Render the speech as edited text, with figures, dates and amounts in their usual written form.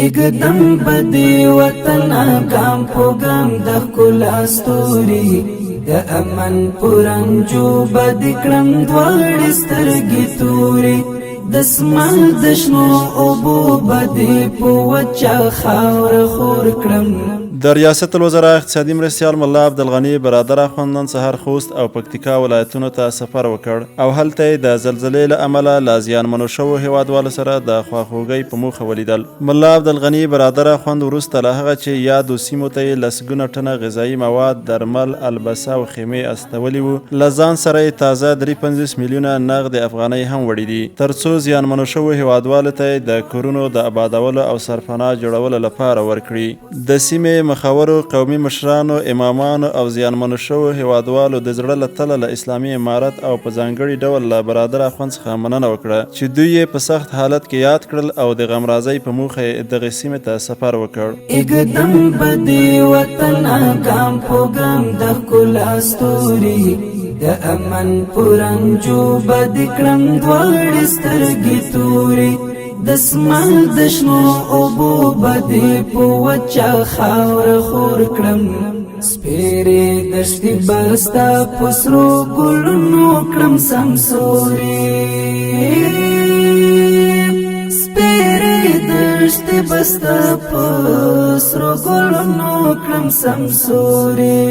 اګدم بدی وطن ګام په ګام د ښکلا ستوري، د امن پرنجو بد کړم دواړې سترګې توري. د سمل د شنو اوبو بدې په وچه خاوره خور کړم. د ریاست الوزراء اقتصادي مرستیال ملا عبدالغني برادر اخوند نن سهار خوست او پکتیکا ولایتونو ته سفر وکړ او هلته یې د زلزلې له امله له زیانمنو شوو هیوادوالو سره د خواخوږۍ په موخه ولیدل. ملا عبدالغني برادر اخوند وروسته له هغه چې یادو سیمو ته یې لسګونه ټنه غذایي مواد، درمل، البسه او خیمې استولي وو، له ځان سره یې تازه 53 میلیونه نغدې افغانۍ هم وړي دي، ترڅو زیانمنو شوو هیوادوالو ته یې د کورونو د ابادولو او سرپناه جوړولو لپاره ورکړي. د سیمې مخورو، قومي مشرانو، امامانو او زیانمنو شوو هېوادوالو د زړه له تله له اسلامي امارت او په ځانګړي ډول له برادر اخوند څخه مننه وکړه چې دوی یې په سخت حالت کې یاد کړل او د غمرازۍ په موخه یې دغې سیمې ته سفر وکړ. اګدم بدی وطن ګام په ګام د ښکلا ستوري، د امن پرنجو بد کړم دواړې سترګې توري. د سمل د شنو اوبو بدې په وچه خاوره خور کړم. سپېرې دښتې بستا په سرو ګلونو کړم سمسورې. سپېرې دښتې بستا په سرو ګلونو کړم سمسورې.